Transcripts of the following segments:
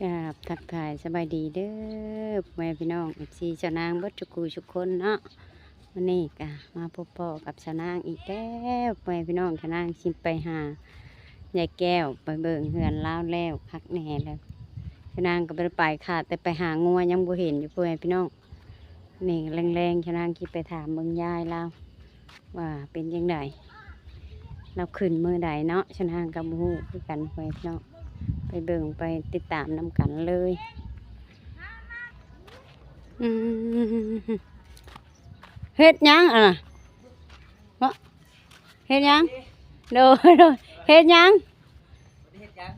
ກາບທັກທາຍສະບາຍດີເດີ ພໍ່ແມ່ພີ່ນ້ອງ ເອັຟຊີ ຊາວນາງເບິດທຸກຜູ້ທຸກຄົນເນາະ. ມື້ນີ້ກະມາພົບພໍ້ກັບຊາວນາງອີກແລ້ວ ພໍ່ແມ່ພີ່ນ້ອງ. ຊາວນາງຊິໄປຫາຍາຍແກ້ວ ໄປເບິ່ງເຮືອນລາວແລ້ວ ຄັກແນ່ແລ້ວ. ຊາວນາງກໍບໍ່ໄດ້ໄປ ຂາດແຕ່ໄປຫາງົວ ຍັງບໍ່ເຫັນຢູ່ ພໍ່ແມ່ພີ່ນ້ອງ. ນີ້ແລງໆ ຊາວນາງຊິໄປຖາມເບິ່ງຍາຍລາວວ່າເປັນຈັ່ງໃດ ລາວຂຶ້ນມື້ໃດເນາະ. ຊາວນາງກໍບໍ່ຮູ້ຄືກັນ ພໍ່ແມ່ພີ່ນ້ອງ ໄປເບິ່ງໄປຕິດຕາມນຳກັນເລີຍ. ອືມ ເຮັດຫຍັງອັນນະ? ເນາະ ເຮັດຫຍັງ? ໂດຍ ໂດຍ ເຮັດຫຍັງ? ເຮັດຫຍັງ?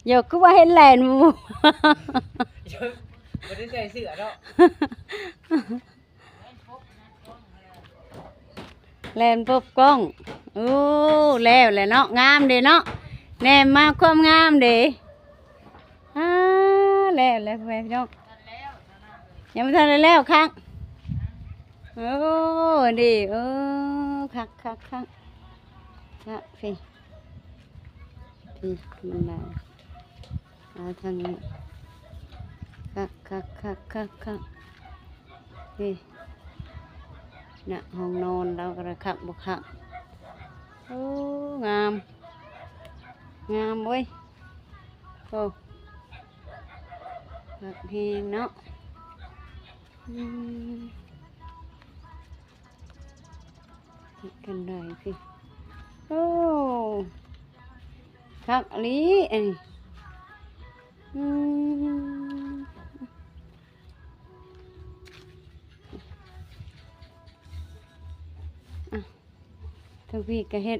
ໂຢ ຄືວ່າເຫັນແລ່ນ ບໍ່ໄດ້ໃສ່ເສື້ອເນາະ. ແລ່ນພົບກ້ອງ. ໂອ້ ແລ້ວແຫຼະເນາະ ງາມເດ້ເນາະ ແນມມາຄວາມງາມເດ້. ອາ ແລ້ວແຫຼະ ພໍ່ແມ່ພີ່ນ້ອງ ຍັງບໍ່ທັນໄດ້ແລ້ວຄັກ. ໂອ້ ນີ້ ເອີ ຄັກ ຄັກ ຄັກ ຄັກ ພີ້ ພີ້ ມັນໄດ້ ເອົາທາງນີ້ ຄັກ ຄັກ ຄັກ ຄັກ ຄັກ ນີ້ ນະ ຫ້ອງນອນລາວກໍໄດ້ ຄັກບໍ່ຄັກ? ໂອ້ ງາມ ງາມເວີຍ ໂອ້ ຄັກແຮງເນາະ. ອືມ ເຮັດກັນໄດ້ຊິ ໂອ້ ຄັກອີ່ຫຼີອັນນີ້. ອືມ ອ່ະ ທາງພີ້ກໍເຮັດ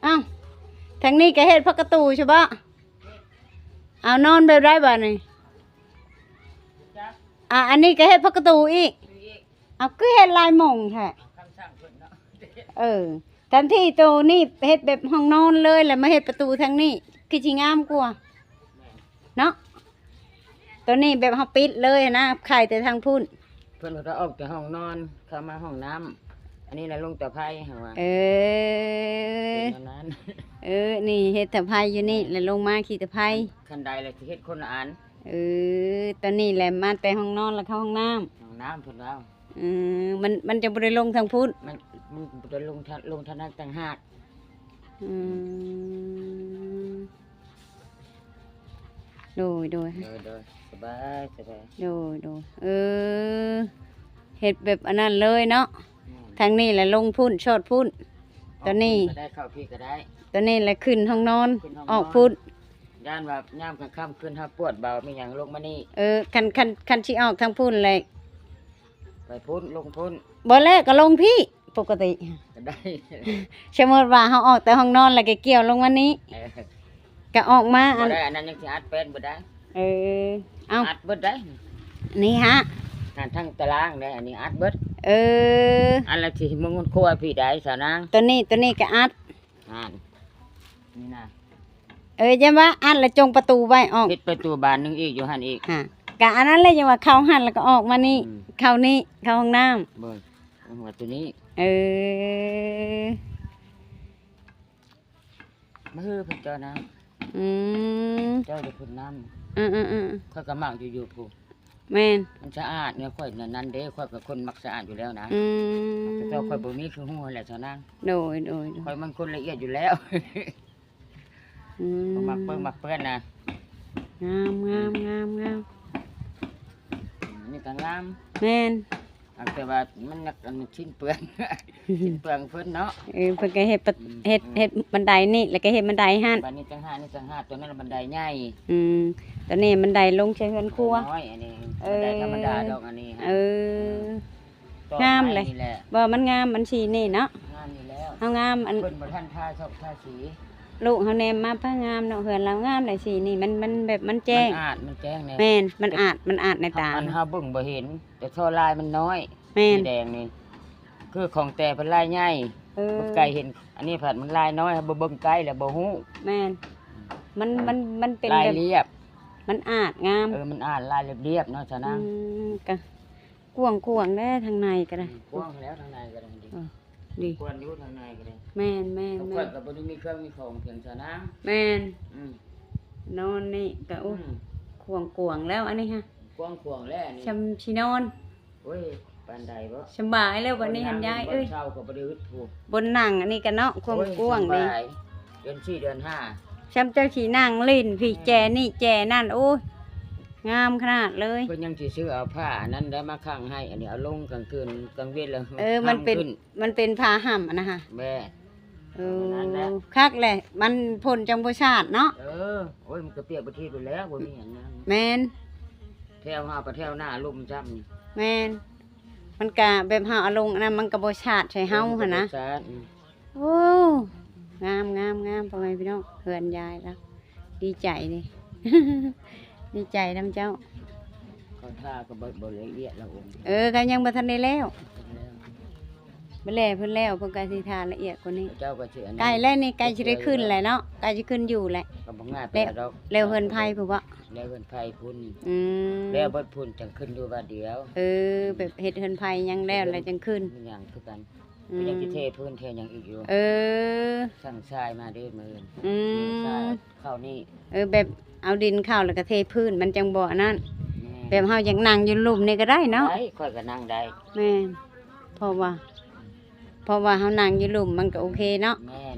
ອ້າວ ທາງນີ້ກໍເຮັດພັກກະຕູຊະບໍ? ເອົາ ນອນແບບໃດບາດນີ້? ອ່າ ອັນນີ້ກໍເຮັດພັກກະຕູອີກ. ເອົາ ຄືເຮັດຫຼາຍໝ່ອງແທ້? ເອີ ແທນທີ່ໂຕນີ້ເຮັດແບບຫ້ອງນອນເລີຍ ແລ້ວມາເຮັດປະຕູທາງນີ້ ຄືຊິງາມກວ່າເນາະ. ໂຕນີ້ແບບເຮົາປິດເລີຍນະ ຂາຍແຕ່ທາງພຸ້ນ. ເພິ່ນວ່າອອກແຕ່ຫ້ອງນອນ ເຂົ້າມາຫ້ອງນ້ຳ ອັນນີ້ລະລົງຕະໄພ ເຮົາວ່າ ເອີ ເປັນແນວນັ້ນ. ເອີ ນີ້ເຮັດຕະໄພຢູ່ນີ້ ລະລົງມາຂີ້ຕະໄພ. ຄັນໃດລະຊິເຮັດຄົນລະອັນ. ເອີ ຕອນນີ້ແຫຼະມາແຕ່ຫ້ອງນອນລະເຂົ້າຫ້ອງນ້ຳ. ຫ້ອງນ້ຳເພິ່ນເວົ້າ. ອືມ ມັນ ມັນຈະບໍ່ໄດ້ລົງທາງພຸ້ນ. ມັນ ມັນບໍ່ໄດ້ລົງທາງ ລົງທາງນັ້ນຕ່າງຫາກ. ອືມ ໂດຍ ໂດຍ ໂດຍ ໂດຍ ສະບາຍ ສະບາຍ ໂດຍ ໂດຍ. ເອີ ເຮັດແບບອັນນັ້ນເລີຍເນາະ. ແມ່ນ ທາງນີ້ລະລົງພຸ້ນ ຊອດພຸ້ນ. ຕອນນີ້ ອອກພຸ້ນກໍໄດ້ ເຂົ້າພີ້ກໍໄດ້. ຕອນນີ້ລະຂຶ້ນຫ້ອງນອນ ຂຶ້ນຫ້ອງນອນ ອອກພຸ້ນ. ຢ້ານວ່າຍາມກາງຄ່ຳຄືນເຮົາປວດເບົາມີຫຍັງລົງມານີ້. ເອີ ຄັນ ຄັນ ຄັນຊິອອກທາງພຸ້ນແຫຼະ ໄປພຸ້ນ ລົງພຸ້ນ. ບໍ່ແລ້ວກໍລົງພີ້ ປົກກະຕິກໍໄດ້. ສົມມຸດວ່າເຮົາອອກແຕ່ຫ້ອງນອນ ແລ້ວກໍກ່ຽວລົງມານີ້. ເອີ ກໍອອກມາ ບໍ່ ອັນ ໄດ້ ອັນນັ້ນຍັງຊິອັດແປ້ນບໍ່ໄດ້. ເອີ ເອົ້າ ອັດເບິດໄດ້ ນີ້ຮະ ຫັ້ນທັງຕາລ່າງເດ້ ອັນນີ້ອັດເບິດ. ເອີ ອັນລະທີ່ມຸງຄົວພີ້ໄດ້ສາວນາງ. ໂຕນີ້ ໂຕນີ້ກໍອັດ ຫັ້ນ ນີ້ນະ. ເອີ ຢ່າວ່າອັດລະຈົ່ງປະຕູໄວ້ອອກ. ເຮັດປະຕູບານໜຶ່ງອີກຢູ່ຫັ້ນອີກ. ຮະ ກະອັນນັ້ນແຫຼະ ຢ່າວ່າເຂົ້າຫັ້ນລະກະອອກມານີ້. ອືມ ເຂົ້ານີ້ ເຂົ້າຫ້ອງນ້ຳ. ເບິ່ງ ເບິ່ງວ່າໂຕນີ້. ເອີ ມາເຮີເພິ່ນເຈົ້ານະ. ອືມ ເຈົ້າຈະພຸ້ນນຳ. ເອີໆໆ ຂ້ອຍກໍມັກຢູ່ ຢູ່ພຸ້ນ. ແມ່ນ ມັນສະອາດແນວຂ້ອຍນັ້ນເດ້ ຂ້ອຍກໍຄົນມັກສະອາດຢູ່ແລ້ວນະ. ອືມ ແຕ່ເຈົ້າຂ້ອຍບໍ່ມີຄືຮູ້ຫັ້ນແຫຼະສາວນາງ. ໂດຍ ໂດຍ ໂດຍ ຂ້ອຍມັນຄົນລະອຽດຢູ່ແລ້ວ. ອືມ ບໍ່ມັກເປິ້ງມັກເປື້ອນນະ. ງາມ ງາມ ງາມ ງາມ. ອືມ ນີ້ກໍງາມ. ແມ່ນ ອາ ແຕ່ວ່າມັນໜັກ ອັນ ຊິ້ນເປືອງ ຊິ້ນເປືອງເພິ່ນເນາະ. ເອີ ເພິ່ນກໍເຮັດປະ ອືມ ເຮັດ ອືມ ເຮັດບັນໄດນີ້ ແລ້ວກໍເຮັດບັນໄດຫັ້ນ. ບັນນີ້ຈັ່ງຫາກ ນີ້ຈັ່ງຫາກ ຕົວນັ້ນບັນໄດໃຫຍ່. ອືມ ຕົວນີ້ບັນໄດລົງໃສ່ເຮືອນຄົວ ບັນໄດນ້ອຍ ອັນນີ້ ເອີ ບັນໄດທຳມະດາດອກ ອັນນີ້. ເອີ ອືມ ງາມເລີຍ ບໍ່ ມັນງາມ ມັນສີນີ້ເນາະ. ງາມຢູ່ແລ້ວ ເຮົາງາມ ອັນ ເພິ່ນບໍ່ທັນທາຊອກທາສີ. ລູກເຮົາແນມມາ ປ້າ ງາມເນາະ ເຮືອນລາວງາມຫຼາຍ ສີນີ້ ມັນ ມັນແບບ ມັນແຈ້ງ ມັນອາດ ມັນແຈ້ງແນ່. ແມ່ນ ມັນອາດ ມັນອາດໃນຕາ ອັນເຮົາເບິ່ງບໍ່ເຫັນ ແຕ່ທໍ່ລາຍມັນນ້ອຍ. ແມ່ນ ສີແດງນີ້ ຄືຂອງແຕ່ເພິ່ນລາຍໃຫຍ່. ເອີ ເບິ່ງໄກເຫັນ ອັນນີ້ພັດມັນລາຍນ້ອຍ ເຮົາບໍ່ເບິ່ງໃກ້ແລ້ວບໍ່ຮູ້. ແມ່ນ ມັນ ມັນ ມັນເປັນລາຍລຽບ ມັນອາດງາມ. ເອີ ມັນອາດ ລາຍລຽບໆເນາະສາວນາງ. ອືມ ກະ ກວ້າງໆແດ່ ທາງໃນກໍໄດ້. ອືມ ກວ້າງແລ້ວ ທາງໃນກໍໄດ້. ເອີ ດີ ຄວນຢູ່ທາງໃນກໍໄດ້. ແມ່ນໆໆ ຂ້ອຍກໍບໍ່ໄດ້ມີເຄື່ອງມີຂອງເຖິງຊະນາ. ແມ່ນ ອືມ ນອນນີ້ກະ ໂອ້ ອືມ ກວ້າງໆແລ້ວອັນນີ້ຮະ ກວ້າງໆແລ້ວອັນນີ້ ຊ່ຳຊິນອນ. ໂອ້ຍ ປານໃດບໍ? ສະບາຍແລ້ວບັດນີ້ຫັ້ນຍາຍເອີຍ ເຊົາກໍບໍ່ໄດ້ອຶດພຸ້ນ ບ່ອນນັ່ງອັນນີ້ກະເນາະ ກວ້າງໆນີ້ ເດືອນສີ່ເດືອນຫ້າ ຊ່ຳເຈົ້າຊິນັ່ງຫຼິ້ນພີ້ ແຈນີ້ແຈນັ້ນ ໂອ້ຍ ງາມຂະໜາດເລີຍ. ເພິ່ນຍັງຊິຊື້ເອົາຜ້າອັນນັ້ນໄດ້ມາຂັງໃຫ້ ອັນນີ້ເອົາລົງກາງຄືນ ກາງເວັນແລ້ວ ເອີ ມັນເປັນ ມັນເປັນຜ້າຫ້ຳຫັ້ນນະຮະ ແມ່ນ ເອີ ນັ້ນແຫຼະ ຄັກແຫຼະ ມັນຝົນຈັ່ງບໍ່ສາດເນາະ. ເອີ ໂອ້ຍ ມັນກະປຽກເບິດທີບແລ້ວ ບໍ່ມີຫຍັງນະ ແມ່ນ ແຖວເຮົາກະແຖວໜ້າລົມຊ້ຳ ແມ່ນ ມັນກະແບບເຮົາເອົາລົງອັນນັ້ນ ມັນກະບໍ່ສາດໃສ່ເຮົາຫັ້ນນະ ບໍ່ສາດ ອືມ. ໂອ້ ງາມໆໆ ພໍ່ແມ່ພີ່ນ້ອງ ເຮືອນຍາຍລາວ ດີໃຈນີ້ ດີໃຈນຳເຈົ້າ. ເຂົາຖ້າກໍບໍ່ ບໍ່ລະອຽດລະອົງ ເອີ ກໍຍັງບໍ່ທັນໄດ້ແລ້ວ ແລ້ວ ບໍ່ແລ້ວ ເພິ່ນແລ້ວ ເພິ່ນກໍຊິຖ້າລະອຽດກວ່ານີ້ ເຈົ້າກໍຊິອັນນັ້ນ ໃກ້ແລ້ວນີ້ ໃກ້ຊິໄດ້ຂຶ້ນແລ້ວເນາະ ໃກ້ຊິຂຶ້ນຢູ່ແລ້ວ ກໍບໍ່ງ່າຍປານໃດດອກ ແລ້ວເຮືອນໄພພຸ້ນບໍ? ແລ້ວເຮືອນໄພພຸ້ນ ອືມ ແລ້ວເບິດພຸ້ນຈັ່ງຂຶ້ນຢູ່ບາດດຽວ ເອີ ແບບເຮັດເຮືອນໄພຍັງແລ້ວແລ້ວຈັ່ງຂຶ້ນ ຍັງຄືກັນ ອືມ ຍັງຊິເທພື້ນເທຫຍັງອີກຢູ່ ເອີ ສັ່ງຊາຍມາເດ້ມື້ອື່ນ ອືມ ຊາຍເຂົ້ານີ້ ເອີ ແບບເອົາດິນເຂົ້າແລ້ວກະເທພື້ນ ມັນຈັ່ງບໍ່ອັນນັ້ນ ແມ່ນ ແບບເຮົາຢາກນັ່ງຢູ່ລຸ່ມນີ້ກໍໄດ້ເນາະ ໄດ້ ຂ້ອຍກໍນັ່ງໄດ້ ແມ່ນ ເພາະວ່າ ເພາະວ່າເຮົານັ່ງຢູ່ລຸ່ມມັນກໍໂອເຄເນາະ ແມ່ນ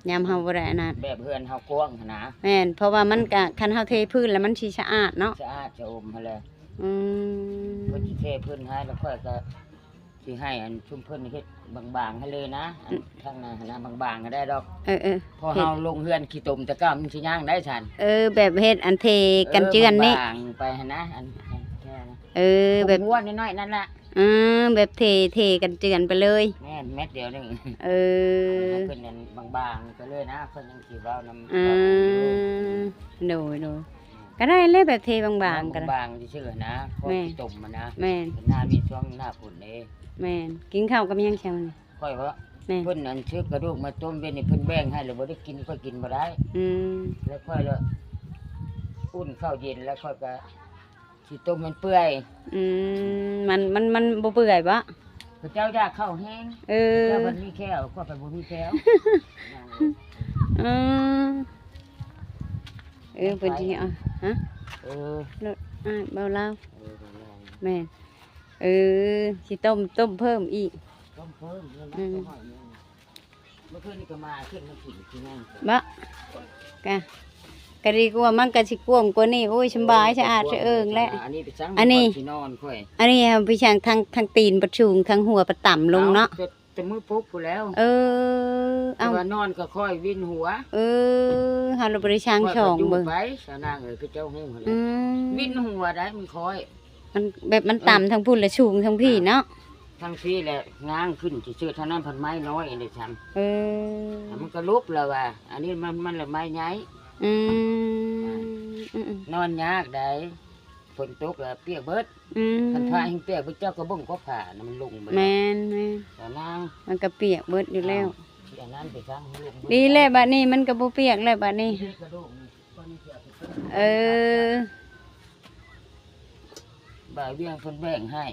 ຍາມເຮົາບໍ່ໄດ້ອັນນັ້ນ ແບບເຮືອນເຮົາກວ້າງຫັ້ນນະ ແມ່ນ ເພາະວ່າມັນກະ ຄັນເຮົາເທພື້ນແລ້ວມັນຊິສະອາດເນາະ ສະອາດສະອົມຫັ້ນແຫຼະ ອືມ ເພິ່ນຊິເທພື້ນໃຫ້ ແລ້ວຂ້ອຍກໍ ຊິໃຫ້ອັນຊຸມເພິ່ນເຮັດບາງໆໃຫ້ເລີຍນະ ອືມ ທາງນັ້ນຫັ້ນນະ ບາງໆກໍໄດ້ດອກ ເອີໆ ເພາະເຮົາລົງເຮືອນຂີ້ຕົມແຕ່ເກົ່າ ມັນຊິຍ່າງໄດ້ຊັ້ນ ເອີ ແບບເຮັດອັນເທກັນເຈື່ອນນີ້ ບາງໆໄປຫັ້ນນະ ອັນ ເອີ ແບບຫົວນ້ອຍໆນັ້ນລະ ອືມ ແບບເທ ເທກັນເຈື່ອນໄປເລີຍ ແມ່ນ ແມັດດຽວໜຶ່ງ ເອີ ໃຫ້ເພິ່ນອັນບາງໆໄປເລີຍນະ ເພິ່ນຍັງຊິເວົ້ານຳ ອືມ ໂດຍໆ ກໍໄດ້ແຫຼະ ແບບເທບາງໆກໍໄດ້ ບາງໆຊື່ໆນະ ພໍ ແມ່ນ ຂີ້ຕົມຫັ້ນນະ ແມ່ນ ໜ້າມີຊ່ວງໜ້າຝົນເດ້ ແມ່ນ ກິນເຂົ້າກັບຫຍັງເຊົ້ານີ້? ຂ້ອຍບໍ? ແມ່ນ ເພິ່ນອັນຊື້ກະດູກມາຕົ້ມເວັນນີ້ ເພິ່ນແບ່ງໃຫ້ແລ້ວບໍ່ໄດ້ກິນ ຂ້ອຍກິນບໍ່ໄດ້ ອືມ ແລ້ວຂ້ອຍລະອຸ່ນເຂົ້າເຢັນ ແລ້ວຂ້ອຍກະຊິຕົ້ມໃຫ້ເປື່ອຍ ອືມ ມັນ ມັນ ມັນບໍ່ເປື່ອຍບໍ? ເຂົາເຈົ້າຢາກເຂົ້າແຮງ ເອີ ເຈົ້າເພິ່ນມີແຂ້ວ ຂ້ອຍໄປບໍ່ມີແຂ້ວ ອືມ ເອີ ເພິ່ນຊິເອົາ ຮະ ເອີ ລົດອ້າຍເບົາລາວ ເອີ ເບົາລາວ ແມ່ນ ເອີ ຊິຕົ້ມ ຕົ້ມເພີ່ມອີກ ຕົ້ມເພີ່ມ ອືມ ເມື່ອຄືນນີ້ກໍມາຂຶ້ນມາກິນທີ່ນັ້ນ ບໍ່ ກະ ກະດີກວ່າ ມັນກະຊິກວ້າງກວ່ານີ້ ໂອ້ຍ ສະບາຍ ສະອາດສະເອີງແຫຼະ ອັນນີ້ໄປຊັງ ອັນນີ້ ຂ້ອຍຊິນອນຂ້ອຍ ອັນນີ້ເຮົາໄປຊັງທັງ ທັງຕີນປະສູງ ທັງຫົວປະຕຳລົງເນາະ ເອົາ ແຕ່ ແຕ່ມື້ປຸກພຸ້ນແລ້ວ ເອີ ເອົາ ແຕ່ວ່ານອນກໍຄ່ອຍວິນຫົວ ເອີ ເຮົາລະບໍ່ໄດ້ຊັງຊ່ອງເບິ່ງ ຂ້ອຍກໍຢູ່ໄປ ສາວນາງເອີຍ ຄືເຈົ້າຮູ້ຫັ້ນແຫຼະ ອືມ ວິນຫົວໄດ້ມັນຄ່ອຍ ມັນແບບມັນຕຳ ເອີ ທັງພຸ້ນລະສູງທັງພີ້ເນາະ ອ່າ ທາງພີ້ແຫຼະ ງາງຂຶ້ນຊື່ໆ ທາງນັ້ນພັນໄມ້ນ້ອຍເດ້ຊັ້ນ ເອີ ມັນກໍຫຼຸບແລ້ວວ່າ ອັນນີ້ມັນ ມັນລະໄມ້ໃຫຍ່ ອືມ ອ່າ ອືມໆ ນອນຍາກໃດ໋ ຝົນຕົກລະປຽກເບິດ ອືມ ຄັນຜ້າແຫ້ງປຽກເບິດ ເຈົ້າກໍເບິ່ງກໍຜ້ານະ ມັນລົງເບິດ ແມ່ນໆ ແຕ່ນາງ ມັນກໍປຽກເບິດຢູ່ແລ້ວ ອ່າ ອັນນັ້ນໄປຊັງໃຫ້ລົງເບິດ ດີແລ້ວບາດນີ້ ມັນກໍບໍ່ປຽກແລ້ວບາດນີ້ ກະດູກນີ້ ເອີ ບ່າວວຽງເພິ່ນແບ່ງໃຫ້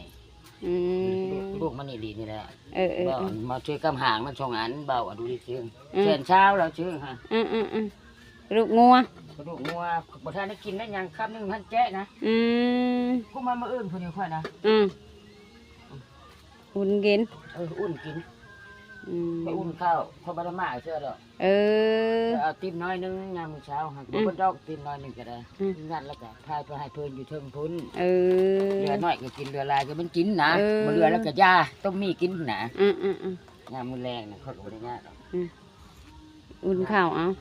ອືມ ລູກມັນອີ່ຫຼີນີ້ແຫຼະ ເອີໆໆ ມາຊ່ວຍກຳຫາງມັນສອງອັນ ບ່າວອະດຸລິດຊື້ ອືມ ແສນຊາວລາວຊື້ຫະ ອືມໆໆ ກະດູກງົວ ກະດູກງົວ ບໍ່ທັນໄດ້ກິນໄດ້ຫຍັງ ຄຳໜຶ່ງຫັ້ນແຈະນະ ອືມ ກຸມມາມື້ອື່ນພຸ້ນນີ້ຂ້ອຍນະ ອືມ ອຸ່ນກິນ ເອີ ອຸ່ນກິນ ອືມ ໄປອຸ່ນເຂົ້າ ເຂົາບໍ່ໄດ້ມາເທື່ອດອກ ເອີ ເອົາຕິບໜ້ອຍໜຶ່ງຍາມມື້ເຊົ້າ ຫາກບໍ່ເບິດດອກ ຕິບໜ້ອຍໜຶ່ງກໍໄດ້ ອືມ ນັ້ນແລ້ວກໍພາໄປໃຫ້ເພິ່ນຢູ່ເທິງພຸ້ນ ເອີ ເຫຼືອໜ້ອຍກໍກິນ ເຫຼືອຫຼາຍກໍມັນກິນນະ ເອີ ບໍ່ເຫຼືອແລ້ວກໍຢ່າ ຕົ້ມໝີ່ກິນນະ ອືມໆໆ ຍາມມື້ແລງນະ ຂ້ອຍກໍບໍ່ໄດ້ຍາກດອກ ອືມ ອຸ່ນເຂົ້າເອົາ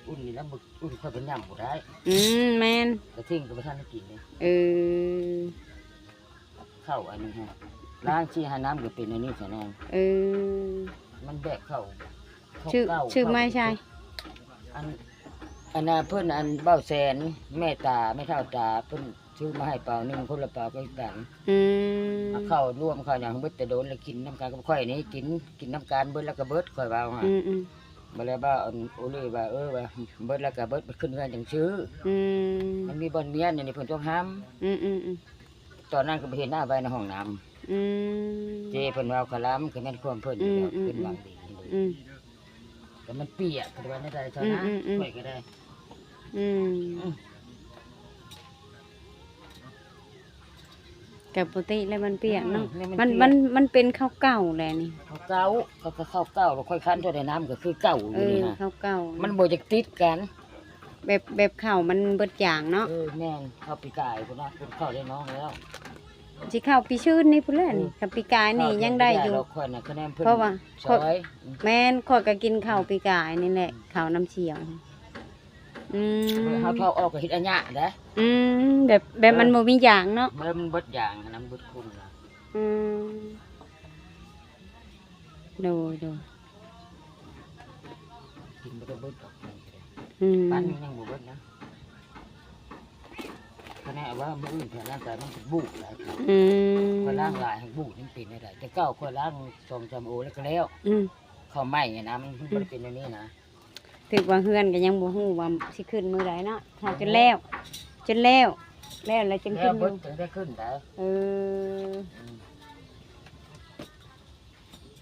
ອຸ່ນນີ້ລະ ອຸ່ນຂ້ອຍກໍຫຍ້ຳບໍ່ໄດ້ ອືມ ແມ່ນ ກະທິງກໍບໍ່ທັນໄດ້ກິນເດ້ ເອີ ເຂົ້າອັນນີ້ຮະ ລ້າງຊີ້ຫານ້ຳກໍເປັນອັນນີ້ຊະນະ ເອີ ມັນແບບເຂົ້າ ເຂົ້າ ຊື່ ເກົ່າ ຊື່ໄມ້ຊາຍ ເຂົ້າ ອັນ ອັນນ່າ ເພິ່ນ ອັນ ເບົາແສນ ແມ່ຕາ ແມ່ເຖົ້າຕາ ເພິ່ນຊື້ມາໃຫ້ເປົາໜຶ່ງ ຄົນລະເປົາກໍຄືກັນ ອືມ ເຂົ້າລວມເຂົ້າຫຍັງເບິດແຕ່ດົນ ແລ້ວກິນນຳກັນກັບຂ້ອຍນີ້ ກິນ ກິນນຳກັນເບິດແລ້ວກໍເບິດ ຂ້ອຍເວົ້າຫະ ອືມໆ ບາດແລ້ວເວົ້າ ອັນ ໂອເລວ່າ ເອີ ວ່າເບິດແລ້ວກໍເບິດ ຂຶ້ນເຮືອນຈັ່ງຊື້ ອືມ ມັນມີບ່ອນມຽນຢູ່ນີ້ ເພິ່ນຕ້ອງຫ້າມ ອືມໆໆ ຕອນນັ້ນກໍໄປເຫັນໜ້າໄວ້ໃນຫ້ອງນ້ຳ ອືມ ເຈ້ເພິ່ນເວົ້າຄະລຳ ກໍແມ່ນຄວາມເພິ່ນຢູ່ດອກ ອືມໆໆ ເພິ່ນຫວັງດີ ອືມ ແຕ່ມັນປຽກ ກໍວ່າແນວໃດຊະນະ ອືມໆໆ ຂ້ອຍກໍໄດ້ ອືມ ອືມ ກະປົກກະຕິແລ້ວມັນປຽກເນາະ ອືມ ມັນ ມັນ ມັນເປັນເຂົ້າເກົ່າແຫຼະນີ້ ເຂົ້າເກົ່າ ເຂົ້າ ເຂົ້າເກົ່າ ແລ້ວຂ້ອຍຄັນເທົ່າໃດນ້ຳກໍຄືເກົ່າຢູ່ນີ້ນະ ເອີ ເຂົ້າເກົ່າ ມັນບໍ່ຢາກຕິດກັນ ແບບ ແບບເຂົ້າມັນເບິດຢາງເນາະ ເອີ ແມ່ນ ເຂົ້າປີກາຍພຸ້ນນະ ເປັນເຂົ້າໄດ້ນ້ອງແລ້ວ ຊິເຂົ້າປີຊືນນີ້ພຸ້ນແຫຼະນີ້ ເອີ ຄັນປີກາຍນີ້ຍັງໄດ້ຢູ່ ເພາະວ່າຂ້ອຍ ແມ່ນ ຂ້ອຍກໍກິນເຂົ້າປີກາຍນີ້ແຫຼະ ເຂົ້ານ້ຳສຽງ ອືມ ເຮົາເຂົ້າອອກກໍເຮັດອາຍະເດ້ ອືມ ແບບ ແບບມັນ ເອີ ບໍ່ມີຢາງເນາະ ແບບມັນເບິດຢາງຫັ້ນນະ ມັນເບິດຄຸນນະ ອືມ ໂດຍ ໂດຍ ກິນບໍ່ໄດ້ເບິດດອກ ອືມ ປັ້ນຍັງບໍ່ເບິດນະ ຄະແນນວ່າມື້ອື່ນເທື່ອນັ້ນ ແຕ່ມັນຊິບູດຫຼາຍ ອືມ ຂ້ອຍລ້າງຫຼາຍ ແຮ່ງບູດ ມັນເປັນແນວໃດ ແຕ່ເກົ່າຂ້ອຍລ້າງສອງສາມໂອແລ້ວກໍແລ້ວ ອືມ ເຂົ້າໃໝ່ນະ ມັນ ອືມ ບໍ່ໄດ້ເປັນແນວນີ້ນະ ຖືກວ່າເຮືອນກໍຍັງບໍ່ຮູ້ວ່າຊິຂຶ້ນມື້ໃດເນາະ ຖ້າຈົນແລ້ວ ຈົນແລ້ວ ແລ້ວແລ້ວຈຶ່ງຂຶ້ນ ແລ້ວເບິດຈຶ່ງໄດ້ຂຶ້ນໄດ໋ ເອີ ອືມ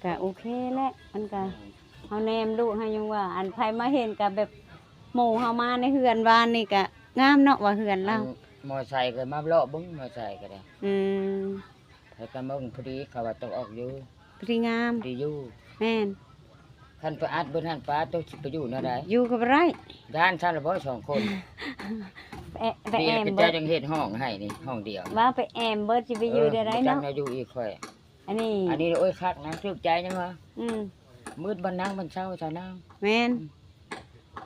ກະໂອເຄແຫຼະ ມັນກະ ອືມ ເຮົາແນມລູກເຮົາຍັງວ່າ ອັນໃຜມາເຫັນກະແບບ ໝູ່ເຮົາມາໃນເຮືອນວານນີ້ກະງາມເນາະ ວ່າເຮືອນລາວ ອັນມໍໄຊກໍມາເລາະເບິ່ງ ມໍໄຊກໍໄດ້ ອືມ ໃຜກໍມາເບິ່ງ ພໍດີເຂົາວ່າຕ້ອງອອກຢູ່ ພໍດີງາມ ພໍດີຢູ່ ແມ່ນ ຄັນໄປອັດເບິດຫັ້ນ ປ້າ ໂຕຊິໄປຢູ່ແນວໃດ ຢູ່ກໍບໍ່ໄດ້ ຢ້ານຊັ້ນລະບໍ່ສອງຄົນ ໄປແອ- ໄປແອມເບິດ ເຈົ້າຈັ່ງເຮັດຫ້ອງໃຫ້ນີ້ ຫ້ອງດຽວ ວ່າໄປແອມເບິດ ຊິໄປຢູ່ແນວໃດເນາະ ເອີ ບໍ່ຈັກແນວຢູ່ອີກຂ້ອຍ ອັນນີ້ ອັນນີ້ ໂອ້ຍ ຄັກນະ ຖືກໃຈຍັງວ່າ ອືມ ມືດບັນນັງບັນເຊົາຊາວນາງ ແມ່ນ ອືມ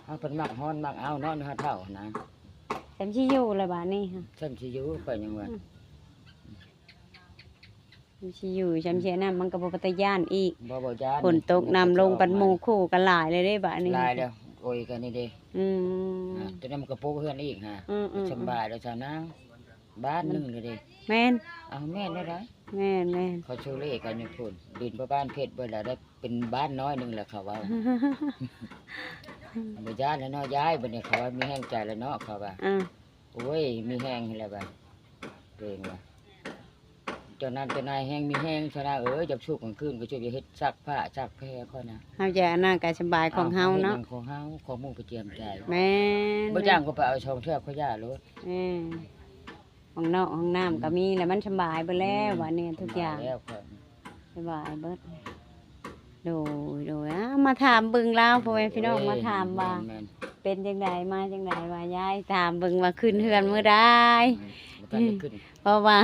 ເຮົາເພິ່ນມັກຮ້ອນມັກອ້າວເນາະ ເຮົາເຖົ້າຫັ້ນນະ ສ່ຳຊິຢູ່ລະບາດນີ້ ສ່ຳຊິຢູ່ ຂ້ອຍຍັງວ່າ ອືມ ສ່ຳຊິຢູ່ ສ່ຳຊິອັນນັ້ນ ມັນກໍບໍ່ເປັນຕາຢ້ານອີກ ບໍ່ ບໍ່ຢ້ານ ຝົນຕົກ ນ້ຳລົງ ບັດໝູ່ຄູ່ກໍຫຼາຍເລີຍເດ້ບາດນີ້ ຫຼາຍແລ້ວ ໂອ້ຍ ກັນນີ້ເດ້ ອືມ ອ່າ ຕົວນັ້ນມັນກໍໂປະເຮືອນອີກຫາ ອືມໆໆ ສະບາຍແລ້ວຊາວນາງ ບ້ານໜຶ່ງເລີຍເດ້ ແມ່ນ ເອົາ ແມ່ນແລ້ວໄດ໋ ແມ່ນໆ ເຂົາໂຊເລກັນຢູ່ພຸ້ນ ດິນປະບ້ານເພັດເບິດແລ້ວໄດ້ ເປັນບ້ານນ້ອຍໜຶ່ງແລ້ວເຂົາເວົ້າ ບໍ່ຢ້ານແລ້ວເນາະ ຍາຍ ບັດນີ້ເຂົາວ່າມີແຮງໃຈແລ້ວເນາະ ເຂົາວ່າ ອືມ ໂອ້ຍ ມີແຮງຫັ້ນແຫຼະວ່າ ໂຕເອງວ່າ ເຈົ້ານັ້ນເຈົ້ານາຍແຮງມີແຮງຊະນະເອີຍ ຢາກຊຸກກາງຄືນກໍຊຸກ ຢາກເຮັດຊັກຜ້າຊັກແພຂ້ອຍນະ ເຮົາຈະອັນນັ້ນກໍສະບາຍຂອງເຮົາເນາະ ເຮົາເຮັດຫຍັງຂອງເຮົາ ຂອງໝູ່ໄປຈຽມໃຈ ແມ່ນ ບໍ່ຈ້າງກໍໄປເອົາຊ່ອງເທື່ອ ຂ້ອຍຢ້ານໂລດ ແມ່ນ ຫ້ອງນອກຫ້ອງນ້ຳກໍມີແລ້ວ ມັນສະບາຍເບິດແລ້ວ ອືມ ບາດນີ້ທຸກຢ່າງ ສະບາຍແລ້ວ ສະບາຍເບິດ ໂດຍ ໂດຍ ອ່າ ມາຖາມເບິ່ງລາວ ພໍ່ແມ່ພີ່ນ້ອງ ເອີຍ ມາຖາມວ່າ ແມ່ນໆ ເປັນຈັ່ງໃດ ມາຈັ່ງໃດ ວ່າຍາຍ ຖາມເບິ່ງວ່າຂຶ້ນເຮືອນມື້ໃດ ອືມ ບໍ່ທັນໄດ້ຂຶ້ນ ເພາະວ່າ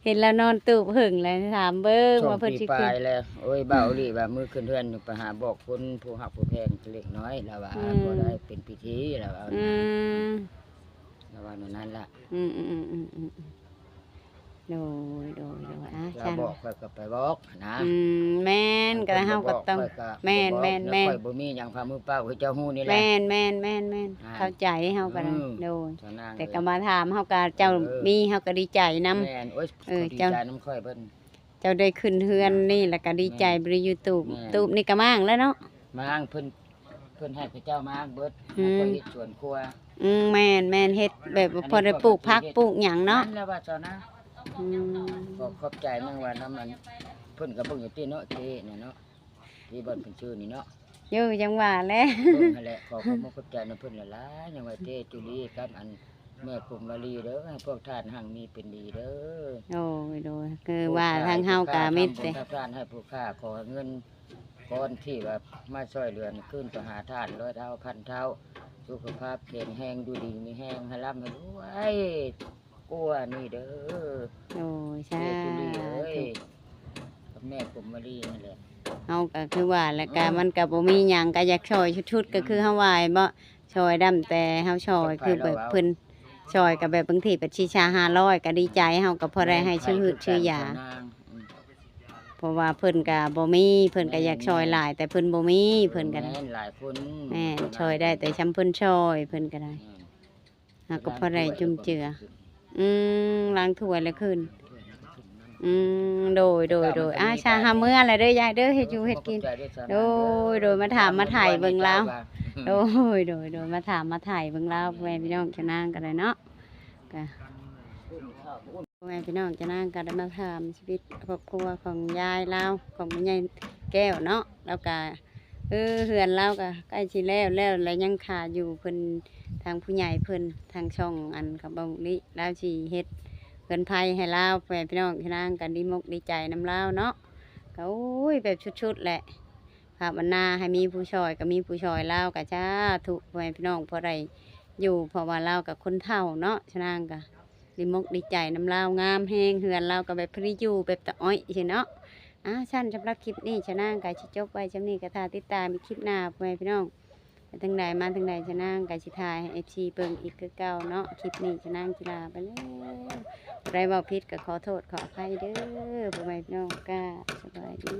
ເຫັນລາວນອນຕູບເຫິງແລ້ວ ຖາມເບິ່ງວ່າເພິ່ນຊິຂຶ້ນ ສອງປີປາຍແລ້ວ ໂອ້ຍ ເວົ້າອີ່ຫຼີວ່າມື້ຂຶ້ນເຮືອນໄປຫາບອກຄົນຜູ້ຮັກຜູ້ແພງເລັກນ້ອຍ ລາວວ່າ ອືມ ບໍ່ໄດ້ເປັນພິທີ ລາວວ່າ ອືມ ລາວວ່າແນວນັ້ນລະ ອືມໆໆໆ ໂດຍ ໂດຍ ໂດຍ ອ່າ ລາວບອກຂ້ອຍກໍໄປບອກນະ ອືມ ແມ່ນ ກໍເຮົາກໍຕ້ອງ ແມ່ນໆໆ ຂ້ອຍບໍ່ມີຫຍັງພາມືເປົ່າ ຄືເຈົ້າຮູ້ນີ້ແຫຼະ ແມ່ນໆໆໆ ອ່າ ເຂົ້າໃຈ ເຮົາກໍໄດ້ ອືມ ໂດຍ ແຕ່ກໍມາຖາມ ເຮົາກໍ ເຈົ້າ ເອີ ມີ ເຮົາກໍດີໃຈນຳ ແມ່ນ ໂອ້ຍ ເອີ ເຈົ້າ ດີໃຈນຳຂ້ອຍເພິ່ນ ເຈົ້າໄດ້ຂຶ້ນເຮືອນນີ້ ແລ້ວກໍດີໃຈ ແມ່ນ ບໍ່ໄດ້ຢູ່ຕູບ ແມ່ນ ຕູບນີ້ກໍມ້າງແລ້ວເນາະ ມ້າງ ເພິ່ນ ເພິ່ນໃຫ້ເຂົາເຈົ້າມ້າງເບິດ ອືມ ໃຫ້ຂ້ອຍເຮັດສວນຄົວ ອືມ ແມ່ນໆ ເຮັດແບບວ່າພໍໄດ້ປູກຜັກປູກຫຍັງເນາະ ນັ້ນແຫຼະວ່າຊະນະ ອືມ ກໍຂອບໃຈນຳວ່ານຳອັນ ເພິ່ນກໍເບິ່ງຢູ່ຕິເນາະ ເຈ້ນະເນາະ ທີ່ບ່ອນເພິ່ນຊື່ນີ້ເນາະ ຢູ່ ຈັ່ງວ່າແຫຼະ ເບິ່ງຫັ້ນແຫຼະ ຂໍຂອບອົກຂອບໃຈນຳເພິ່ນຫຼາຍໆ ຍັງວ່າເຈ້ຈຸລີກັບອັນ ແມ່ກົມມາລີເດີ ໃຫ້ພວກທ່ານຮັ່ງມີເປັນດີເດີ ໂດຍ ໂດຍ ຄືວ່າທາງເຮົາກໍມີແຕ່ ພວກທ່ານ ໃຫ້ຜູ້ຂ້າ ຂໍໃຫ້ເງິນກ້ອນທີ່ວ່າມາຊ່ອຍເຫຼືອນີ້ ຄືນໄປຫາທ່ານຮ້ອຍເທົ່າພັນເທົ່າ ສຸຂະພາບແຂງແຮງ ຢູ່ດີມີແຮງ ໃຫ້ລ່ຳໃຫ້ລວຍກວ່ານີ້ເດີ ໂດຍ ສາທຸ ເຈົ້າຈຸລີເອີຍ ກັບແມ່ກົມມາລີນັ້ນແຫຼະ ເຮົາກໍຄືວ່າ ແລ້ວກໍ ເອີ ມັນກໍບໍ່ມີຫຍັງ ກໍຢາກຊ່ອຍ ສຸດໆ ກໍຄືເຮົາວ່າແມ່ນບໍ່ ຊ່ອຍດຳແຕ່ເຮົາຊ່ອຍ ຄືແບບເພິ່ນຊ່ອຍກໍແບບບາງທີແບບສີ່ຫ້າຮ້ອຍກໍດີໃຈ ເຮົາກໍພໍໄດ້ໃຫ້ຊື້ຮືດຊື້ຢາ ອືມ ເພາະວ່າເພິ່ນກໍບໍ່ມີ ເພິ່ນກໍຢາກຊ່ອຍຫຼາຍ ແມ່ນ ແຕ່ເພິ່ນບໍ່ມີ ເອີ ເພິ່ນກໍໄດ້ ແມ່ນ ຫຼາຍຄົນ ແມ່ນ ຊ່ອຍໄດ້ແຕ່ຊ່ຳເພິ່ນຊ່ອຍ ເພິ່ນກໍໄດ້ ແມ່ນ ເຮົາກໍພໍໄດ້ຈຸນເຈືອ ອືມ ລ້າງຖ້ວຍແລ້ວຂຶ້ນ ອືມ ໂດຍ ໂດຍ ໂດຍ ອ່າ ຊາຫາເມືອແລ້ວເດີຍາຍເດີ ເຮັດຢູ່ເຮັດກິນ ໂດຍ ໂດຍ ມາຖາມມາຖ່າຍເບິ່ງລາວ ໂດຍ ໂດຍ ໂດຍ ມາຖາມມາຖ່າຍເບິ່ງລາວ ພໍ່ແມ່ພີ່ນ້ອງ ຈະນາງກໍໄດ້ເນາະ ກະ ພໍ່ແມ່ພີ່ນ້ອງ ຈະນາງກໍໄດ້ມາຖາມຊີວິດຄອບຄົວຂອງຍາຍລາວ ຂອງແມ່ໃຫຍ່ແກ້ວເນາະ ລາວກະ ເອີ ເຮືອນລາວກໍໃກ້ຊິແລ້ວແລ້ວ ແລະຍັງຄາຢູ່ ເພິ່ນ ທາງຜູ້ໃຫຍ່ເພິ່ນ ທາງຊ່ອງອັນຂອງເບົາມຸກລີ ລາວຊິເຮັດເຮືອນໄພໃຫ້ລາວ ພໍ່ແມ່ພີ່ນ້ອງ. ຊະນາງກໍດີມົກດີໃຈນຳລາວເນາະ ກໍໂອ້ຍ ແບບສຸດໆແຫຼະ ພາວະນາໃຫ້ມີຜູ້ຊ່ອຍ ກໍມີຜູ້ຊ່ອຍ ລາວກໍສາທຸ ພໍ່ແມ່ພີ່ນ້ອງ ພໍໄດ້ຢູ່ ເພາະວ່າລາວກໍຄົນເຖົ້າເນາະ. ຊະນາງກໍດີມົກດີໃຈນຳລາວ ງາມແຮງ ເຮືອນລາວກໍແບບພໍດີຢູ່ ແບບຕາອ້ອຍຊີ້ເນາະ. ອ່າ ຊັ້ນສຳລັບຄລິບນີ້ ຊະນາງກໍຊິຈົບໄວ້ຊ່ຳນີ້ ກໍຖ້າຕິດຕາມອີກຄລິບໜ້າ ພໍ່ແມ່ພີ່ນ້ອງ ໄປທາງໃດມາທາງໃດ ຊະນາງກໍຊິຖ່າຍໃຫ້ເອັຟຊີເບິ່ງອີກຄືເກົ່າເນາະ. ຄລິບນີ້ ຊະນາງຊິລາໄປແລ້ວ ຜູ້ໃດເວົ້າຜິດກໍຂໍໂທດຂໍອະໄພເດີ ພໍ່ແມ່ພີ່ນ້ອງ. ກາບສະບາຍດີ.